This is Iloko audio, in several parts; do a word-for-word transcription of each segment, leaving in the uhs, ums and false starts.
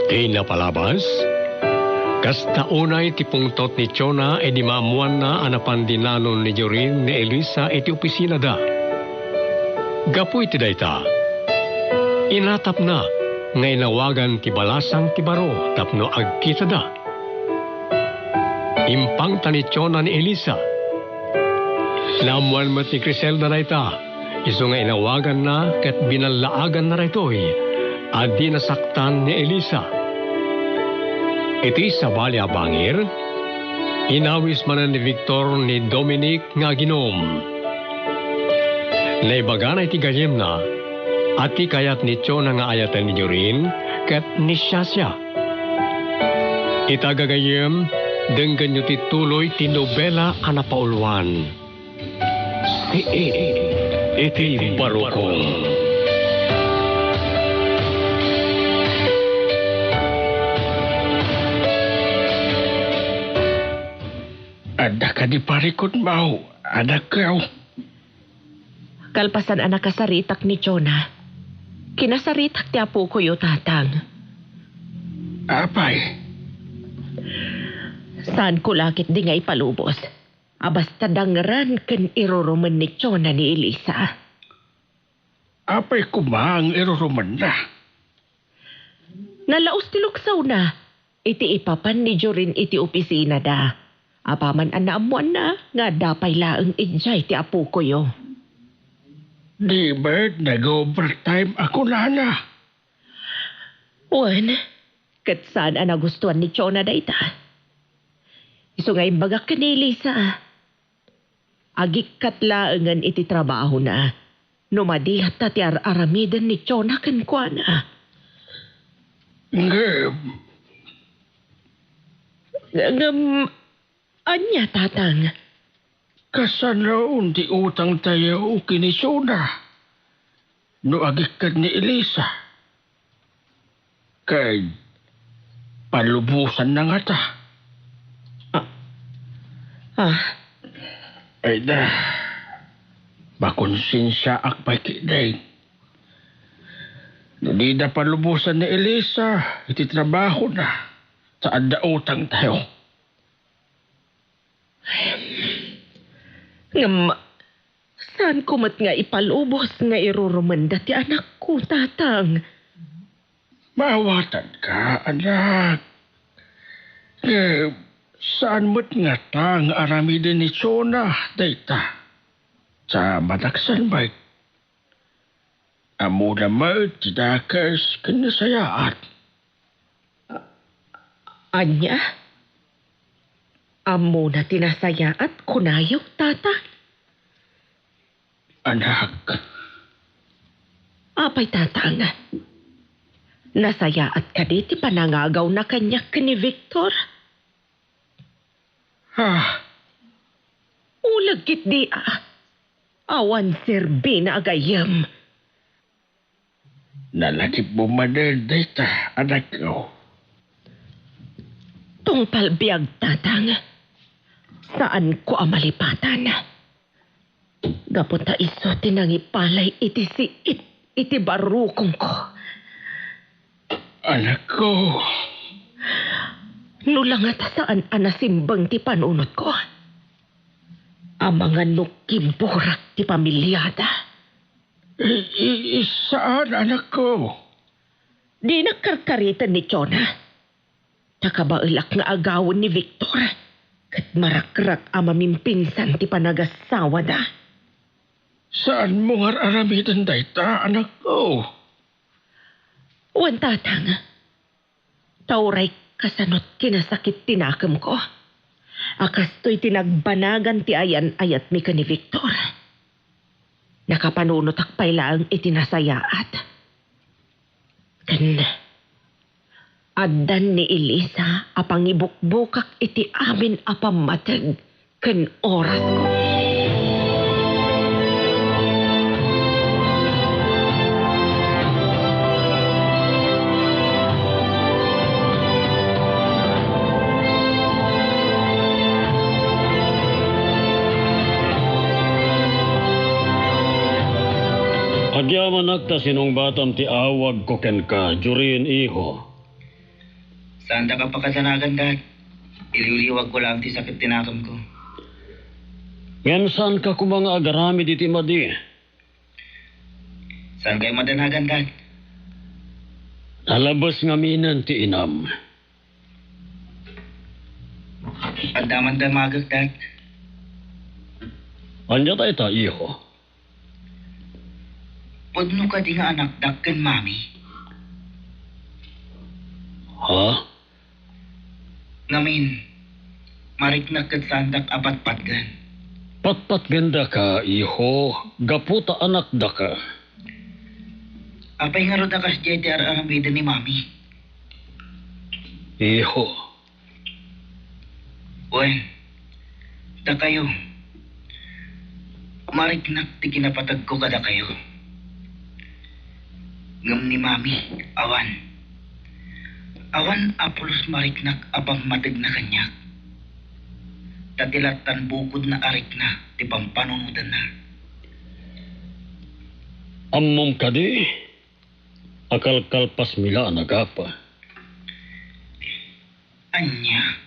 Ti napalabas, kasta unay ti pungtot ni Jonah idi maammoanna a napan dinanon ni Jorin ni Elisa iti opisinada. Gapu iti dayta, inatapna nga inawagan ti balasang ti baro tapno agkitada. Impangta ni Jonah ni Elisa. Naammoan met ni Criselda dayta, isu nga inawaganna ket binallaaganna daytoy a di nasaktan ni Elisa. Iti sabali a bangir, inawis manen ni Victor ni Dominic nga aginom. Naibagana iti gayyemna a ti kayat ni Jonah nga ayaten ni Jorin ket ni Shasia. Ita gagayyem, denggenyo ti tuloy ti nobela a napauluan. Siit iti barukong. Adda kadi parikutmo, anakko? Kalpasan a nakasaritak ni Jonah, kinasaritak ti apokoyo, Tatang. Apay? Saanko la ketdi nga ipalubos a basta dangran ken irurumen ni Jonah ni Elisa. Apay koma nga irurumenna? Nalaus ti luksawna iti ipapan ni Jorin iti opisinada. Apaman a naammoanna nga adda pay laeng idiay ti apokoyo. Di met nag-overtime a kunana? Wen, ket saan a nagustuan ni Jonah dayta. Isu nga imbagak ken ni Elisa, agikkat laengen iti trabahona no madi ta ti ar-aramiden ni Jonah kenkuana. Ngem, ngem, ania, Tatang? Kasano ti utangtayo ken ni Jonah no agikkat ni Elisa? Ket palubosanna ngata? Ah, ah. Ay da, makonsensiaak pay ketdi no dida palubosan ni Elisa iti trabahona ta adda utangtayo. Ngem, saanko met nga ipalubos nga irurumenda ti anakko, Tatang? Maawatanka, anak. Ngem, saan met ngata nga aramiden ni Jonah dayta? Ta manaksan met. Ammona met ti dakes ken nasayaat. A-, ania? Ammona ti nasayaat, kunayo, Tatang? Anak. Apay, Tatang? Nasayaat kadi ti panangagawna kaniak ken ni Victor? Ah. Uleg ketdi a. Awan serbina a gayyem. Nalagipmo manen dayta, anakko. Tungpal biag, Tatang. Saanko a malipatan. Gapu ta isu ti nangipalay iti siit iti barukongko. Anakko. No la ngata saan a nasimbeng ti panunotko, amangan no kiburak ti pamiliada. I-, i-, saan, anakko. Dinak karkariten ni Jonah. Ta kabaelak nga agawen ni Victor, ket marakrak a mamimpinsan ti panagasawada. Saanmo nga ar-aramiden dayta, anakko? Wen, Tatang. Ta uray kasano't kinasakit ti nakemko, a kastoy ti nagbanagan ti ayan-ayatmi ken ni Victor. Nakapanunotak pay laeng iti nasayaat. Ken addan ni Elisa a pangibukbukak iti amin a pammateg ken orasko. Agyamanak ta sinungbatam ti awagko kenka, Jorin, iho. Saandak a pakadanagan, Dad. Iliwliwagko laeng ti sakit ti nakemko. Ngem saanka koma nga agaramid iti madi. Saankayo madanagan, Dad? Nalabes ngaminen ti inam. Adda man damagek, Dad. Ania dayta, iho? Pudno kadi nga anakdak ken Mami? Ha? Ngamin, mariknak ket saandak a patpatgen. Patpatgendaka, iho, gapu ta anakdaka. Apay ngarud a kasdiay ti ar-aramiden ni Mami? Iho. Wen, dakayo, mariknak ti kinapatagko kadakayo. Ngem ni Mami, awan. Awan a pulos mariknak a pammategna kaniak. Ta ti lattan bukodna a rikna ti pampanunotenna. Ammom kadi a kalkalpasmi la a nagapa? Ania?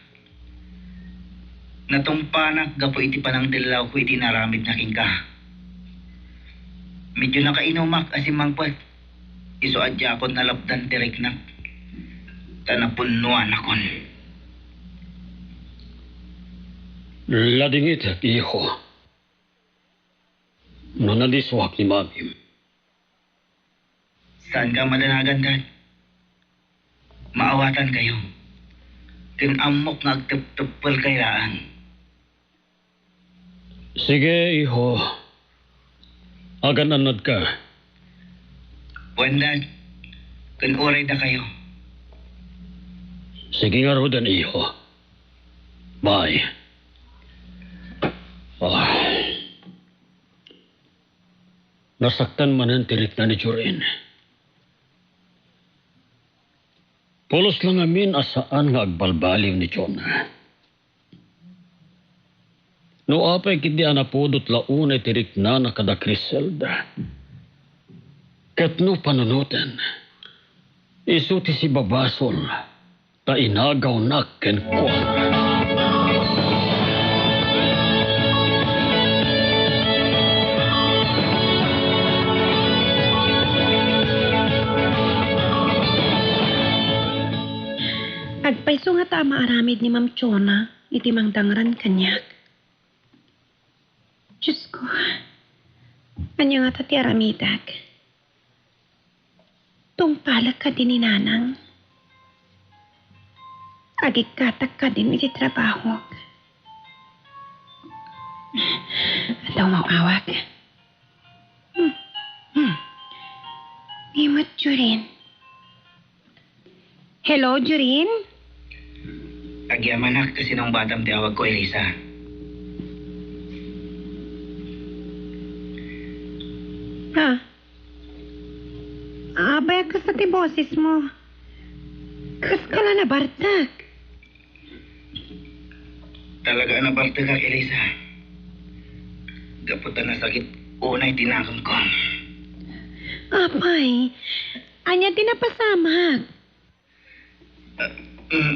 Natungpanak gapu iti panangtellawko iti inaramidna kenka. Medyo nakainumak a simmangpet, isu a diakon nalapdan ti riknak, ta napunnoanakon. Ladingitek, iho, no nadisuak ni Mamim. Saanka madanagan, Dad. Maawatankayo. Ken ammok nga agtepteppelkayo laeng. Sige, iho. Agan-annadka. Wen, Dad. Ken uray dakayo. Sige ngaruden, iho. Bye. Ah. Nasaktan manen ti rikna ni Jorin. Pulos la ngamin a saan nga agbalbaliw ni Jonah. No apay ketdi a napudot la unay ti riknana kada Criselda, ket no panunoten, isu ti sibabasol ta inagawnak kenkuana. Agpayso ngata a maaramid ni Ma'am Chona iti mangdangran kaniak. Diosko, ania ngata ti aramidak? Tungpalek kadi ni Nanang? Agikkatak kadin iti trabahok? Adda umaw-awag. Hmm. Hmm. Ni met, Jorin. Hello, Jorin? Agyamanak ta sinungbatam ti awagko, Elisa. Ha? Apay a kasta ti bosesmo? Kaska la nabartek? Talaga a nabartekak, Elisa. Gapu ta nasakit unay ti nakemko. Apay, ania ti napasamak? Ah, mm,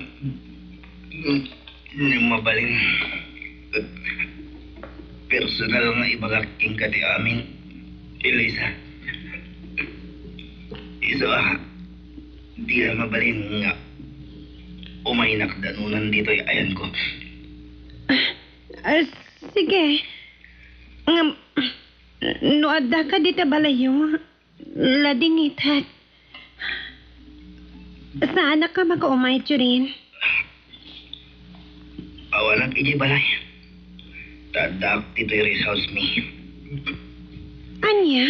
mm, mabalin. Personal nga ibagak kenka ti amin, Elisa. Isu a, di la mabalin nga umaynak danunan ditoy ayanko. Ah, sige. Ngem, no addaka dita balayyo, ladingitek. Saanak a makaumay, Jorin? Awanak idiay balay. Ta addaak ditoy rest house mi. Ania?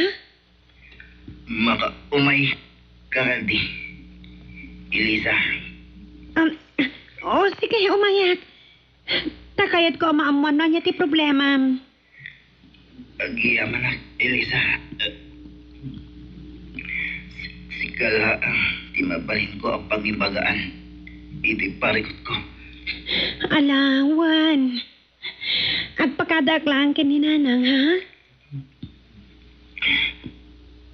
Makaumay ka kadi, Elisa? Um, o, sige, umayak. Ta kayatko a maammuan no ania ti problemam. Agyamanak, Elisa. Sika laeng ti mabalinko a pangibagaan iti parikutko. Ala, wen. Agpakadaak laeng ken ni Nanang, ha?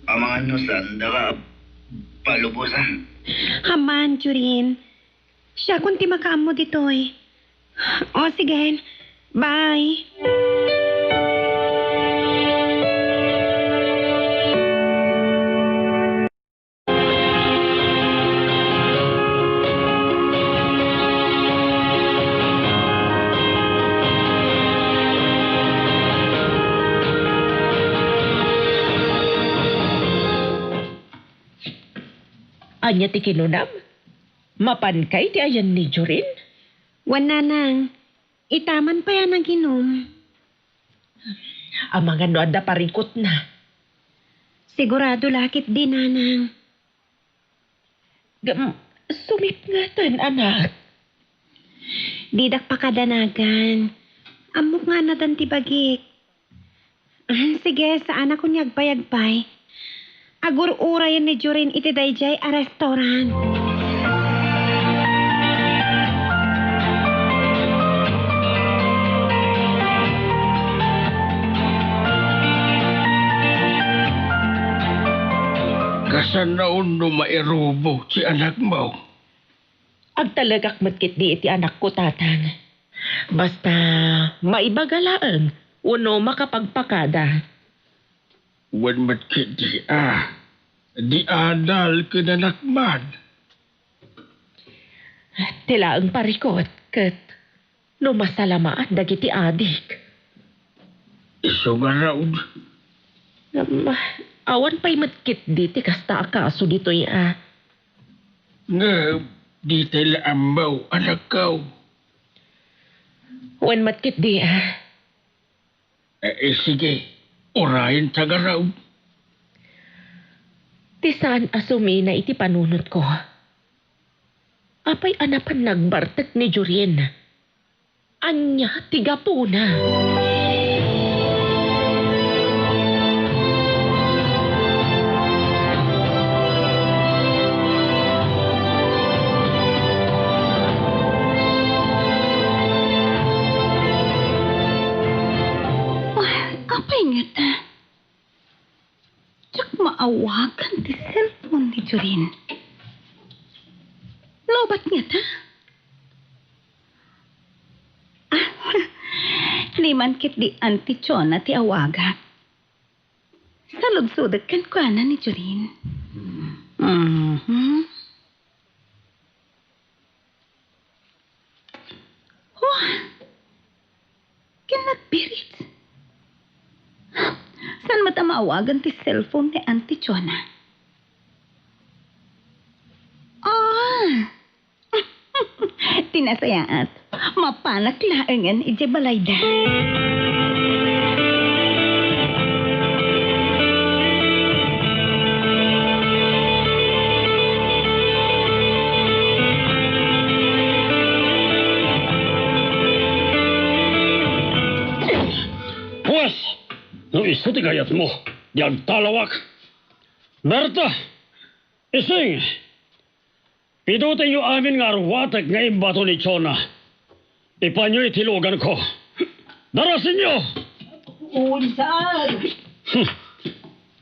Amangan no saandaka a palubosan. Aman, Jorin. Siakon ti makaammo ditoy. O, sige. Bye. Ania ti kinunam? Mapankay ti ayan ni Jorin? Wen, nanang. Itaman pay a naginum. Amangan no adda parikutna. Sigurado la ketdi, nanang. Ngem, sumipngetan, anak. Didak pakadanagan. Ammok nga anadan ti bagik. Ah, sige, saanak a agpayagpay. Agur-urayen ni Jorin iti daydiay a restaurant. Kasano no mairubo ti anakmo? Agtalekak met ketdi iti anakko, Tatang. Basta, maibaga laeng wenno makapagpakada. Wen met ketdi a, di adal ken anakman. Ti laeng parikut, ket no masalamaan dagiti adik. Isu ngarud. Ngem, awan pay met ketdi ti kasta a kaso ditoy a. Ngem, dita la ammo, anakko. Wen met ketdi a. Eh, eh, sige, urayenta ngarud. Ti saan a sumina iti panunotko. Apay a napan nagbartek ni Jorin? Ania ti gapuna? Apay ngata? Diak maawagan ti cellphone ni Jorin. Lowbat ngata? Ah, di man ketdi Auntie Chona ti awagak. Saludsodek kenkuana ni Jorin. Mhm. Oh, ken nagbirit. Saan met a maawagan ti cellphone ni Auntie Chona? Ah! Ti nasayaat, mapanak laengen idiay balayda. Pues, no isu ti kayatmo, di agtalawak. Berta! Ising! Pidutenyo amin nga arwatek nga imbato ni Chona. Ipanyo iti luganko. Darasenyo! Unsan? Hmm.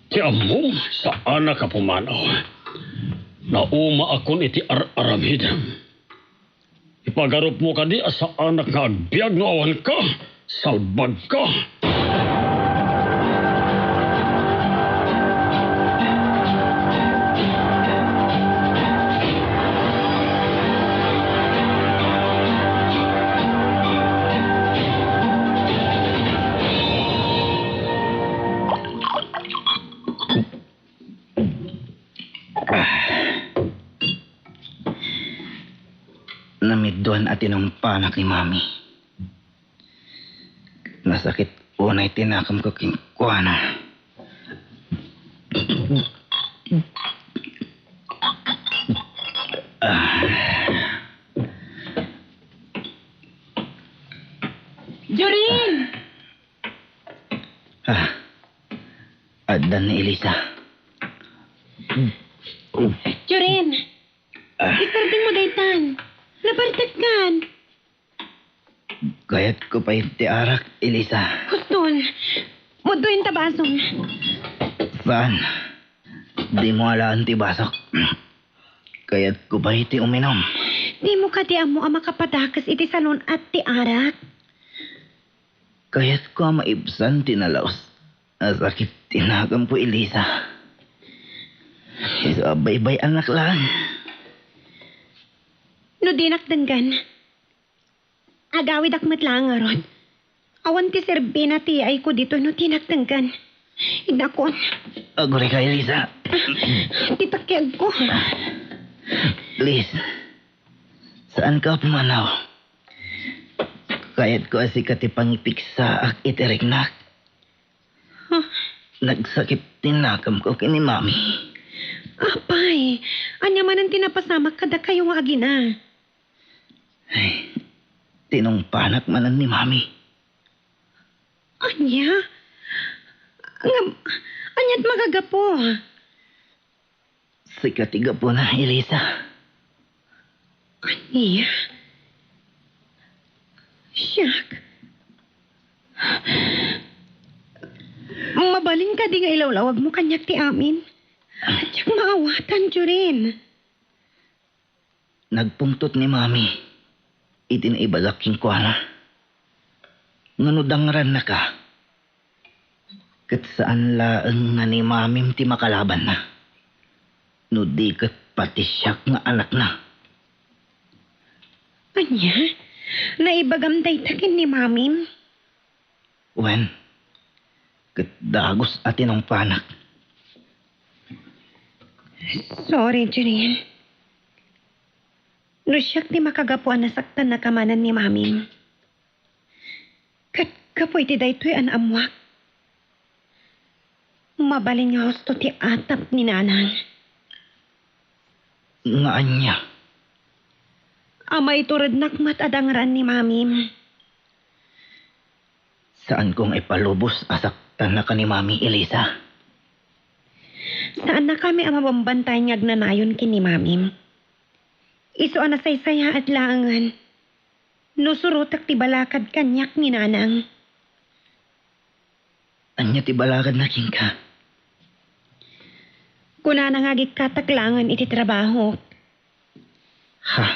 Ti ammom, saanak a pumanaw. Naumaakon iti ar-aramidem. Ipagarupmo kadi a saanak nga agbiag no awanka. Salbagka! Namidduan a tinumpanak ni Mami. Nasakit unay ti nakemko kenkuana. Ah. Jorin! Ah. Adda ni Elisa. Jorin! Ah. Isardengmo daytan. Nabartekkan. Kayatko pay ti arak, Elisa. Huston, muddoyenta basom. Saan? Dimo alaen ti basok. Kayatko pay ti uminum. Dimo kadi ammo a makapadakes iti salun-at ti arak? Kayatko a maibsan ti nalaus a sakit ti nakamko, Elisa. Isu a baybay-anak laeng. No dinak denggen, agawidak met laeng ngarud. Awan ti serbina ti yaayko ditoy no dinak denggen. Inakon. Agurayka, Elisa. Ti takiagko. Please, saanka a pumanaw. Kayatko a sika ti pangipigsaak iti riknak. Huh? Nagsakit ti nakamko ken ni Mami. Apay, ania manen ti napasamak kadakayo nga agina? Ay, tinungpanak manen ni Mami. Ania? Ngem, ania't makagapu? Sika ti gapuna, Elisa. Ania? Siak? Mabalin kadi nga ilawlawagmo kaniak ti amin? Diak maawatan, Jorin. Nagpungtot ni Mami iti naibagak kenkuana nga no dangrannaka, ket saan laeng nga ni Mamim ti makalabanna, no di ket pati siak nga anakna. Ania? Naibagam dayta ken ni Mamim? Wen, ket dagus a tinungpanak. Sorry, Janine. No siak ti makagapu a nasaktannaka manen ni Mamim, ket gapu iti daytoy a naammoak, mabalin nga husto ti atap ni Nanang. Nga ania? A maiturednak met a dangraan ni Mamim. Saanko nga ipalubos a saktannaka ni Mami, Elisa. Saannakami a mabambantayan nga agnanayon ken ni Mamim. Isu a nasaysayaat laengen no surotek ti balakad kaniak ni Nanang. Ania ti balakadna kenka? Kunana nga agikkatak laengen iti trabahok. Ha?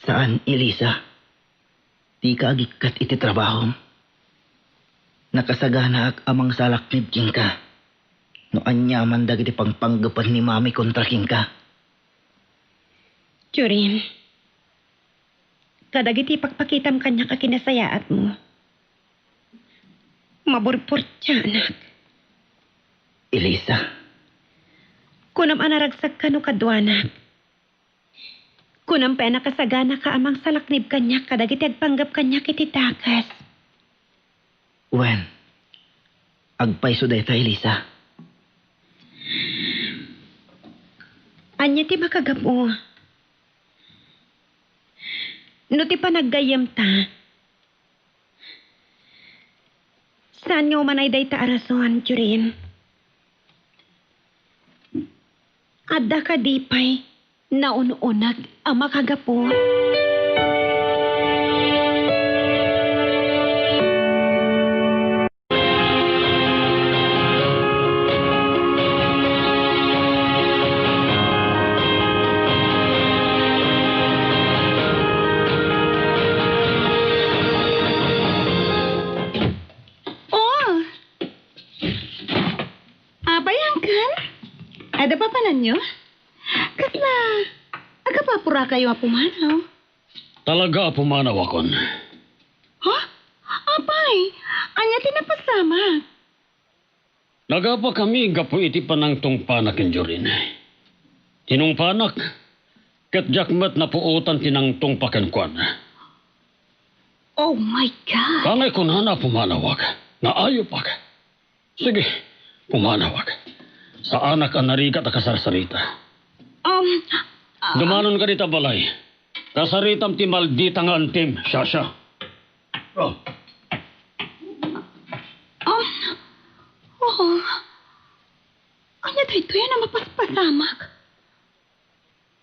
Saan, Elisa. Dika agikkat iti trabahom. Nakasaganaak a mangsalaknib kenka no aniaman dagiti pangpanggepen ni Mami kontra kenka. Jorin, kadagiti ipakpakitam kaniak a kinasayaatmo, maburburtianak. Elisa. Kunam a naragsakka no kaduanak. Kunam pay a nakasaganaka a mangsalaknib kaniak kadagiti agpanggep kaniak iti dakes. Wen, agpayso dayta, Elisa. Ania ti makagapu? No ti panaggayyemta, saan nga umanay dayta a rason, Jorin? Adda kadi pay naun-uneg a makagapu? Oh! Apay, Uncle? Adda papananyo? Kasla agapapurakayo a pumanaw? Talaga a pumanawakon. Ha? Apay, ania ti napasamak? Nagapakami gapu iti panangtungpanak ken Jorin. Tinungpanak, ket diak met napuotan ti nangtungpa kenkuana. Oh my God! Kanay kunana a pumanawak, nga ayopak. Sige, pumanawak. Saanak a narigat a kasarsarita. Um, ah, Dumanon ka dita balay. Kasaritam ti maldita nga antim, Shasha. Oh. Um, oh. Ania daytoy a mapaspasamak?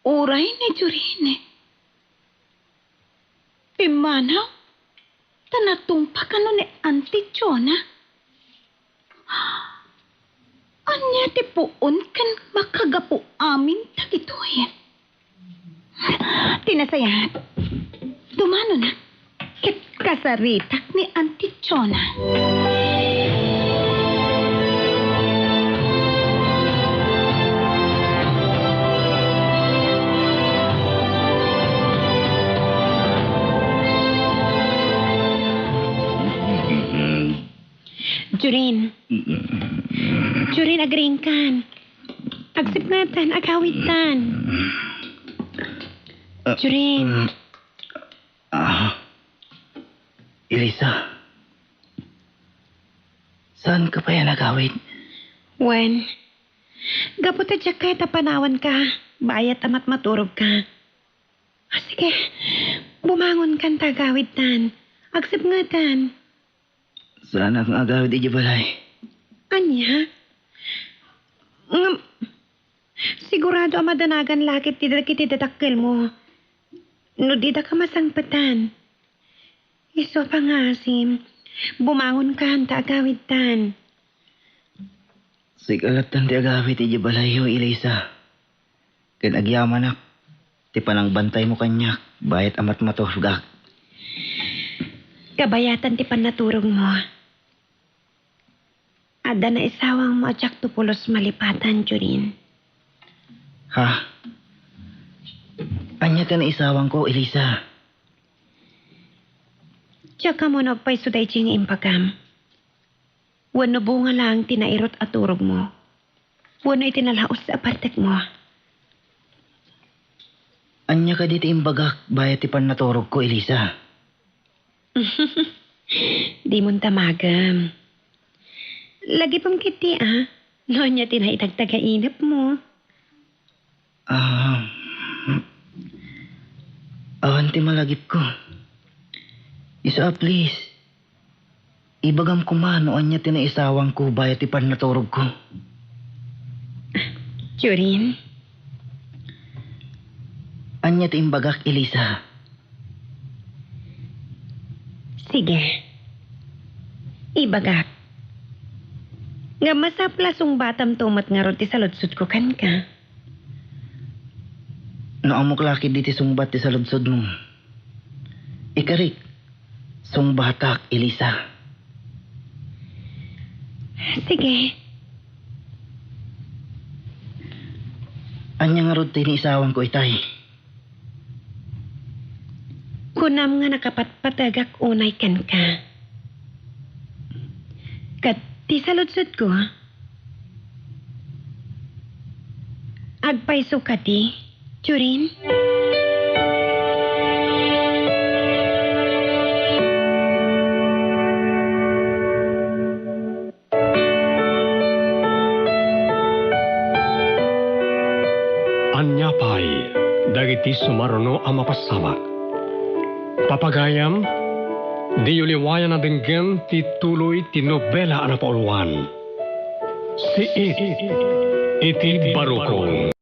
Uray ni Jorin. Pimmanaw ta natungpa kano ni Auntie Jonah. Ania ti puon ken makagapu amin dagitoy? Ti nasayaat, dumanonak ket kasaritak ni Auntie Chona. Jorin. Jorin, agriingkan. Agsipngetan, agawidtan. Ah, Jorin. Ah. Elisa. Saan ka pay a nagawid? Wen, gapu ta diak kayat a panawanka, bayat a matmaturogka. Ah, sige, bumangonkan ta agawidtan. Agsipngetan. Saanak nga agawid idiay balay. Ania? Ngem, sigurado a madanagan la ket ti dagiti dadakkelmo no didaka masangpetan. Isu a pangngaasim, bumangonkan ta agawidtan. Sika lattan ti agawid idiay balayyo, Elisa. Ken agyamanak ti panangbantaymo kaniak, bayat a matmaturogak. Kabayatan ti pannaturogmo. Adda naisawangmo a diakto pulos malipatan, Jorin. Ha? Ania ti naisawangko, Elisa? Diak ammo no agpayso daydiay nga imbagam. Wenno bunga laeng ti nairut a turogmo, wenno iti nalaus a pantekmo. Ania kadi ti imbagak bayat ti pannaturogko, Elisa? Dimon damagem. Lagipem ketdi a, no ania ti naitagtagainepmo. Ah, awan ti malagipko. Isu a, please, ibagam koma no ania ti naisawangko bayat ti pannaturogko. Jorin? Ania ti imbagak, Elisa? Sige. Ibagak. Ngem masapul a sungbatamto met ngarud ti saludsodko kenka. No ammok la ketdi ti sungbat ti saludsodmo, ikarik, sungbatak, Elisa. Sige. Ania ngarud ti naisawangko itay? Kunam nga nakapatpategak unay kenka. Ket ti saludsodko, agpayso kadi, Jorin? Ania pay dagiti sumaruno a mapasabak? Papagayam, diyo liwayan a denggen ti tuloy ti nobela a napauluan, Siit iti Barukon.